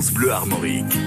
France Bleu Armorique.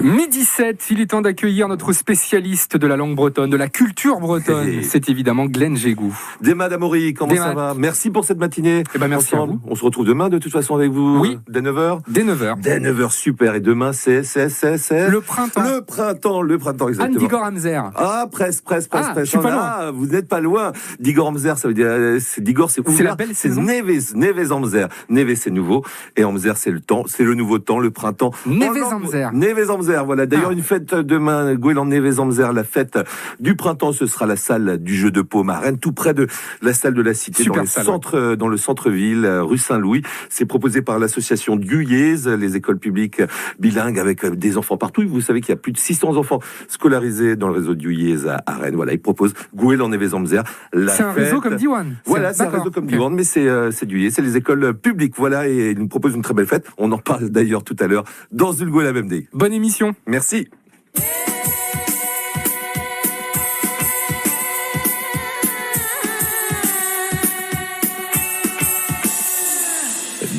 Midi 7, il est temps d'accueillir notre spécialiste de la langue bretonne, de la culture bretonne. C'est évidemment Glenn Jégou. Demat Amaury, comment Demat. ça va Merci pour cette matinée. Eh ben, merci à Ensemble. vous. On se retrouve demain de toute façon avec vous. Oui. Dès 9h. Dès 9h. Dès 9h, super. Et demain, c'est. Le printemps. Le printemps, le printemps, Anne exactement. Digor Hamzer. Ah, presque, presque, presque, Ah, presque. je suis pas loin. Ah, vous n'êtes pas loin. Digor Amzer, ça veut dire, c'est Digor, c'est C'est ouvert. la belle saison. Neves, Neves Amzer. Neves, c'est nouveau. Et Amzer, c'est le temps, c'est le nouveau temps, le printemps. Neves En langue- Amzer. Neves Amzer, voilà. D'ailleurs, Ah. une fête demain, Gouelan Neves Amzer, la fête du printemps, ce sera la salle du jeu de paume à Rennes, tout près de la salle de la Cité, Super dans le salle, centre, dans le centre-ville, rue Saint-Louis. C'est proposé par l'association Guyez, les écoles publiques bilingues avec des enfants partout. Vous savez qu'il y a plus de 600 enfants scolarisés dans le réseau Guyez à Rennes. Voilà, ils proposent Gouelan Neves Amzer. la C'est un réseau fête. comme Diwan. Voilà, c'est un d'accord. réseau comme Ok. Diwan, mais c'est du c'est les écoles publiques. Voilà, et ils nous proposent une très belle fête. On en parle d'ailleurs tout à l'heure dans Zulgo la BMD. Bonne émission. Merci.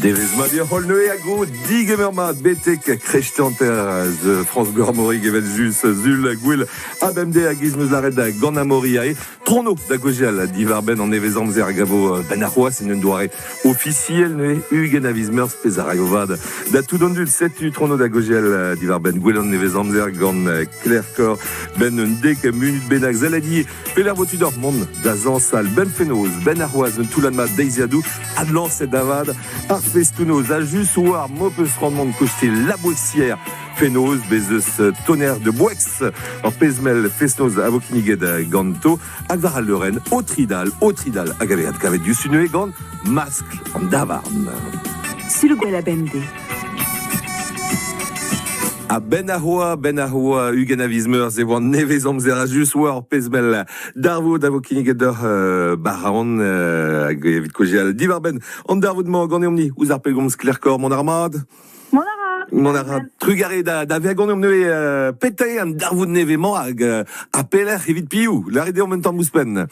Devez ma dir hol neue ago digemer mat betek krechtanter ze France Bleu Armorique evel jus zul gwell ABMD hag iz meus lâret da gant Amaury ae trono da gojeal divar ben an nevez amzer hag a vo ben ar c'hoazh en un doare officiel neuze ugen a viz meurzh pezh a raio vad da tout an dud setu trono da gojeal divar ben gwell an nevez amzer gant Claire Cor ben un dek munut bennak zaladi peler vo tudor mont da zañsal ben fenoz ben ar c'hoazh un toullad mat deiziadoù adlañset da vat ar festoù-noz a just war mo peus c'hoant mont koste la Boissière fenoz bez eus tonnerre de Boex ar pezh-mell fest-noz a vo kinniget ganto hag war al leurenn o tridal o tridal hag a vez adkavet diouzhtu neuze gant maskl an davarn. Sul gwell a bemdez. Ha ben ar c'hoa, ben ar c'hoa, 20 a viz meurzh e oan nevez amzer a just war pezh-mell darvoud a vo kinniget deoc'h baraon hag evit kaozeal diwar-benn an darvoud-mañ ganeomp-ni ouzh ar pellgomz Klerkor mont ar mat. Mont a ra. Mont a ra trugarez da vezañ ganeomp neuze petra eo an darvoud nevez-mañ hag ha pelec'h evit piv Lâret deomp un tamm ouzhpenn.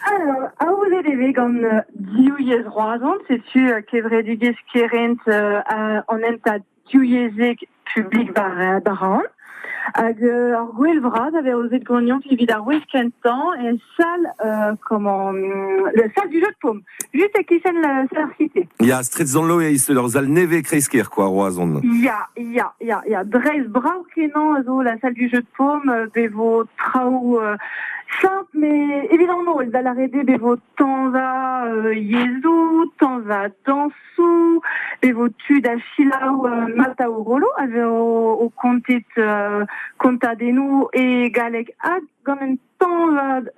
Alors, aozet e vez gant div yezh Roazhon, setu kevredigezh kerent an hentad divyezhek publik Baraon. Hag ar gouel vras a vez aozet ganeomp evit ar wezh kentañ e sal, comment, le salle du jeu de paume, juste e-kichen la salle cité. Ya, straed Sant-Lo eo ur sal nevez kreiz-kêr, quoi, Roazhon. Ya, ya, ya, ya. Dreist brav-kenañ a zo la salle du jeu de paume, be vo traoù simpl, mais evit an holl, da lâret eo be vo tañva yezhoù, tañva dañsoù, be vo tu da selaou Mataorolo a vo o kontet kontadennoù e galleg hag gant un tañvad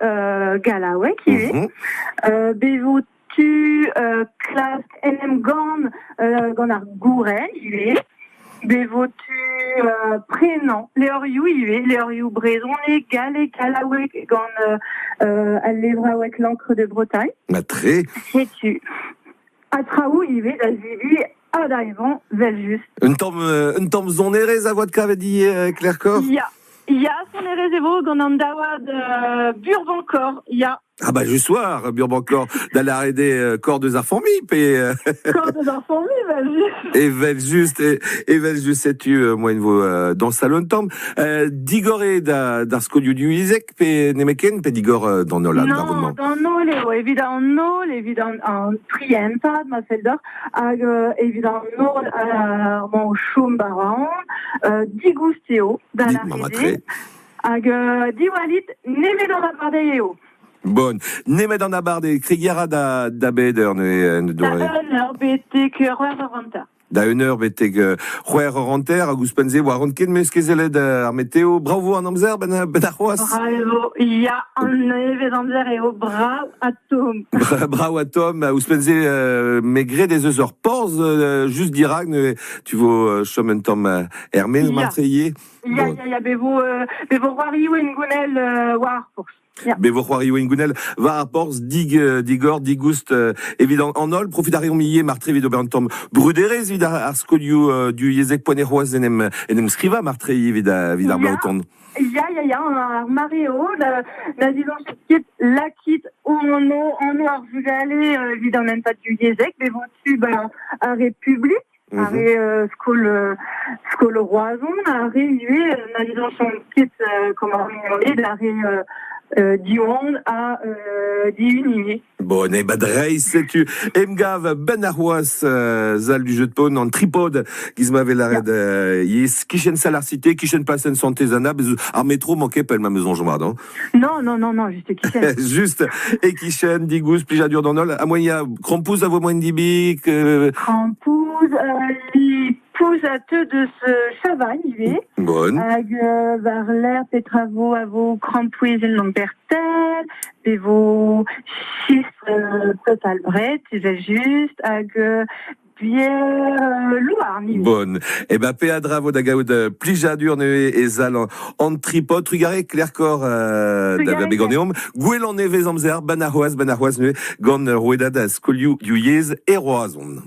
gallaoueg ivez. Be vo tu klask en em gann gant ar gouren ivez. Be vo tu prenañ levrioù ivez, levrioù brezhoneg, galleg, gallaoueg gant al levraoueg L'Encre de Bretagne. Ma tre. Setu. Ha traoù ivez da zebriñ ha da evañ, evel-just. Un tamm sonerezh a vo adkavet ivez, Claire Cor? Ya, ya, sonerezh e vo gant an daouad Burbankor, ya. Ah bah just war, Burbankor, da lâret eo kor deus ar familh, pe... Kor deus ar familh, evel-just. Evel-just, evel-just, setu moaien vo dañsal un tamm. Digor eo d'ar skolioù divyezhek, pe nemetken, pe digor d'an holl Non, d'ar voud-mañ? d'an holl eo, evit an holl, evit an tri hentad, ma fell deoc'h, hag evit an holl mañ o chom 'ba Roazhon, digoust eo, da lâret eo. Hag diwallit, nemet an abardaez eo. Bon, nemet an abardaez, kregiñ a ra da bet eur neuze, Da doare? un eur betek c'hwec'h eur hanter. Da un eur betek c'hwec'h eur hanter, hag ouzhpenn-se 'oa ran ket meus ket sellet ar meteo. Brav 'vo an amzer ben ar c'hoazh. Brav e vo, ya, an nevez amzer eo brav ha tomm. Brav ha tomm, ouzhpenn-se me gred ez eus ur porzh just dirak neuze tu vo chom un tamm er-maez marteze ivez. Ya, Bon. ya, ya, be vo, be vo c'hoarioù hengounel war ar porzh. ya. Be vo c'hoarioù hengounel war ar porzh dig, digor, digoust evit an holl. Profit a reomp ivez martre evit ober un tamm bruderezh evit ar skolioù du yezhek poent eo c'hoazh en em, en em skrivañ martre evit, evit ar bloaz o tont. Ya, ya, ya, ar mare eo, na zizoñjet ket lakit anv anv ar vugale evit an hentad divyezhek, bet vo tu ba ar re publik, ar re skol skol Roazhon, ar re ivez na zizoñjont ket comme ar mignoned, ar re Diwan ha Dihun ivez. Bon, e ba dreist, setu emgav ben ar c'hoazh sal du jeu de paume an tripod giz ma vez lâret yes kichen sal ar cité, kichen plasenn Santez-Anna, bez ar metro manque pell ma meus soñj mat, hein. Non, non, non, non, juste kichen. Juste e kichen, digoust, plijadur d'an holl. Ha moaien ya, krampouz a vo moaien dibik Krampouz, li pouz a teu deus Chavagne ivez. Bon. Hag war-lerc'h petra vo a vo krampouezh en Lambertel, pe vo chistr Total Bret evel-just, hag bière Louarn ivez. Bon. E ben peadra vo da gaout plijadur neuze e sal an tripod. Trugarez Claire-Cor da vezañ bet ganeomp. Gwell an nevez amzer, ben ar c'hoazh, ben ar c'hoazh neuze gant rouedad skolioù yezh e Roazhon.